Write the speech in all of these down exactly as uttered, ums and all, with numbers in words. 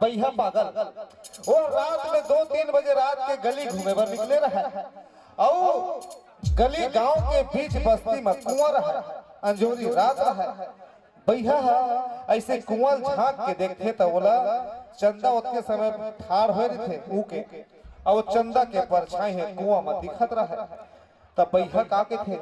बइहा पागल वो रात में दो तीन बजे रात के गली घूमे बर निकले रहय। अउ गली गांव के बीच बस्ती में कुआं रहय, अंजोरी रात रहय। बइहा ह अइसे कुआं झांक के देखथे त ओला चंदा ओतके समय ठाढ़ होए रहिथे ऊ के, अउ चंदा के परछाई ह कुआं म दिखत रहय। त बइहा का कथे,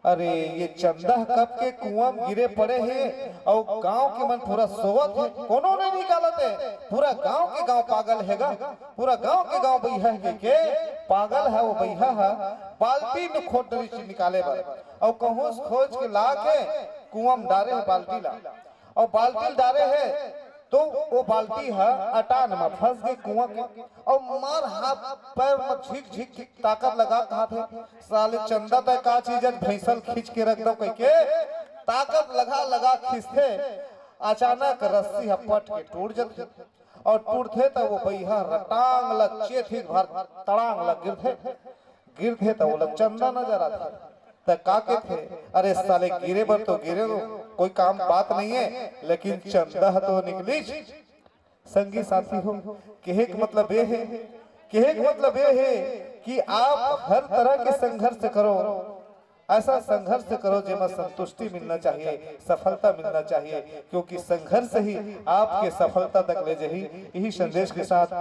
अरे ये चंदा ह कब के कुआं म गिरे पड़े हे, अउ गांव के मन पूरा सोवत हे, कोनो नइ निकालत हे, पूरा गांव के गांव पागल हे गा, पूरा गांव के गांव बइहा हे के पागल हे। वो बइहा ह बाल्टी में खोट डरिस निकाले बर, अउ कहूं से खोज के ला के कुआं म डारे हे बाल्टी ला, अउ बाल्टी ल डारे हे तो वो बाल्टी ह अटान म फंस गे कुआं के, अउ मार हाथ पैर म झिक झिक झिक ताकत लगा के हाथ हे। साले चंदा तय का चीज हे, भैंसल खींच के रख दो कहिके ताकत लगा लगा खींचथे। अचानक रस्सी ह पट के टूट जथे, अउ टूटथे त वो बइहा रटांग ल चेथी भर तड़ांग ल गिरथे। गिरथे त ओला चंदा नजर आथे। त का कथे, अरे साले गिरे बर तो गिरे हो, कोई काम बात नहीं है, लेकिन चंदा ह तो निकलिस। संगी साथी हो, कहे के मतलब ये है, कहे के मतलब ये है कि आप हर तरह के संघर्ष करो, ऐसा संघर्ष करो जेमा संतुष्टि मिलना चाहिए, सफलता मिलना चाहिए, क्योंकि संघर्ष ही आपके सफलता तक ले जाही। यही संदेश के साथ